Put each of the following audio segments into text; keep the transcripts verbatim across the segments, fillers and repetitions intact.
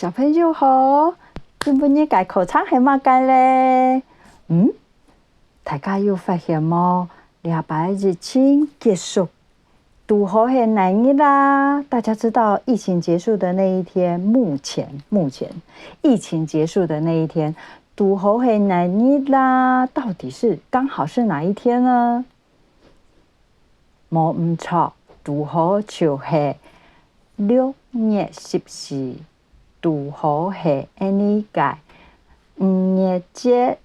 小朋友好，今晡日个課程係麼个咧？嗯，大家有發現無？這擺疫情結束，堵好係哪日啦？大家知道疫情結束的那一天，目前，目前，疫情結束的那一天，堵好係哪日啦？到底是，剛好是哪一天呢？無毋著，堵好就係六月十四，堵好係𠊎俚个五月節，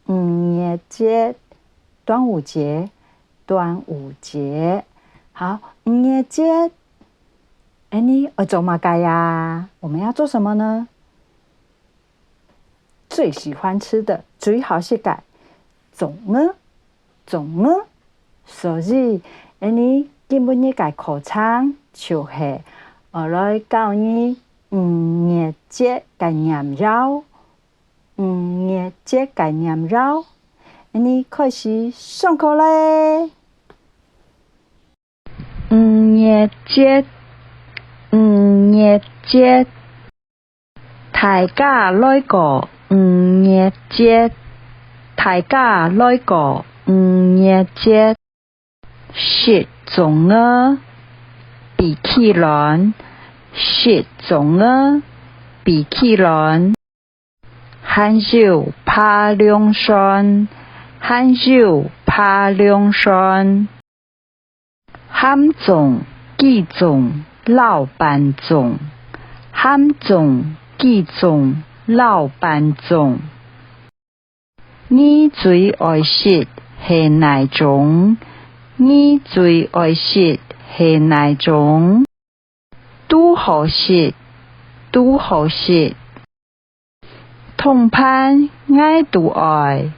五月節，端午節，端午節。好，五月節，𠊎俚愛做麼个呀？我們要做什麼呢？ 最喜歡吃的，最好食个，粽仔，粽仔。所以，𠊎俚今晡日个課程就係愛來教你五月節个唸謠，五月節个唸謠。𠊎俚開始上課咧！五月節，五月節。 大家來過五月節，大家來過五月節。食粽仔，比企卵，食粽仔，比企卵。還有扒龍船，還有扒龍船。 鹹粽、雞粽、滷粄粽，鹹粽、雞粽、滷粄粽。你最愛食係哪種？你最愛食係哪種？都好食，都好食。 通盤𠊎都愛，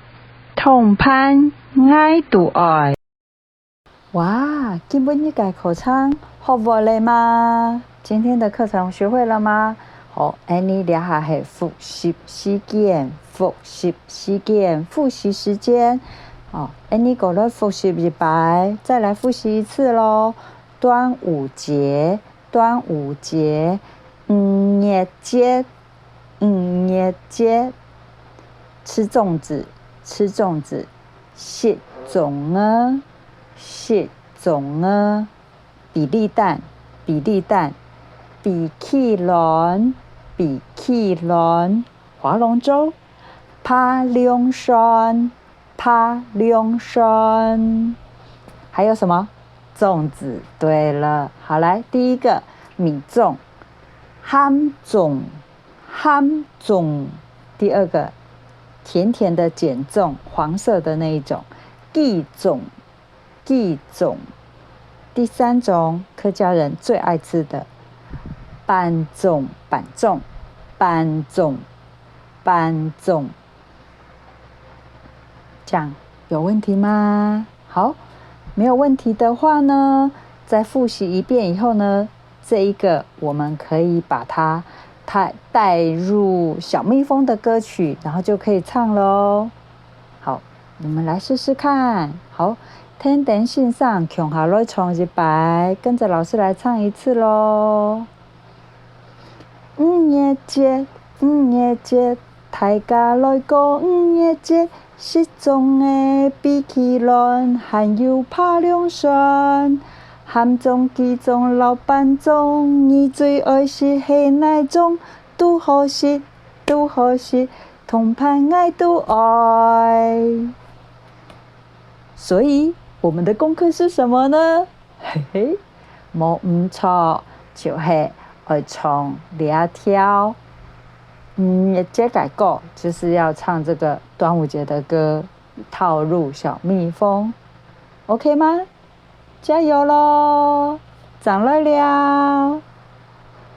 通盤𠊎都愛。哇，今晡日个課程學會了嗎？今天的課程學會了嗎？好，𠊎俚這下係複習時間，複習時間，複習時間。哦，𠊎俚過來複習一擺，再來複習一次囉。端午節，端午節，五月節， 五月節，吃粽子，吃粽子，食粽仔，食粽仔，比立蛋，比立蛋，比企卵，比企卵，划龍舟，扒龍船， 扒龍船。還有什麼？粽子。對了，好，來，第一個，米粽，鹹粽，鹹粽。第二個，甜甜的鹼粽，黃色的那一種，粿粽，粿粽。第三種，客家人最愛吃的，粄粽，粄粽，粄粽，粄粽。 這樣有問題嗎？好，沒有問題的話呢，再複習一遍以後呢，這一個我們可以把它帶，帶入小蜜蜂的歌曲，然後就可以唱囉。好，你們來試試看。好，跈等先生共下來唱一擺，跟著老師來唱一次囉。 五月節，五月節，大家來過五月節，食粽仔，比企卵，還有扒龍船。鹹粽、粿粽、滷粄粽，你最愛食係哪種？都好食，都好食，通盤𠊎都愛。所以，我們的功課是什麼呢？ 嘿嘿，無毋著，就係愛唱這條五月節个歌，就是要唱這個端午節的歌，套入小蜜蜂。OK嗎？加油囉！正來尞！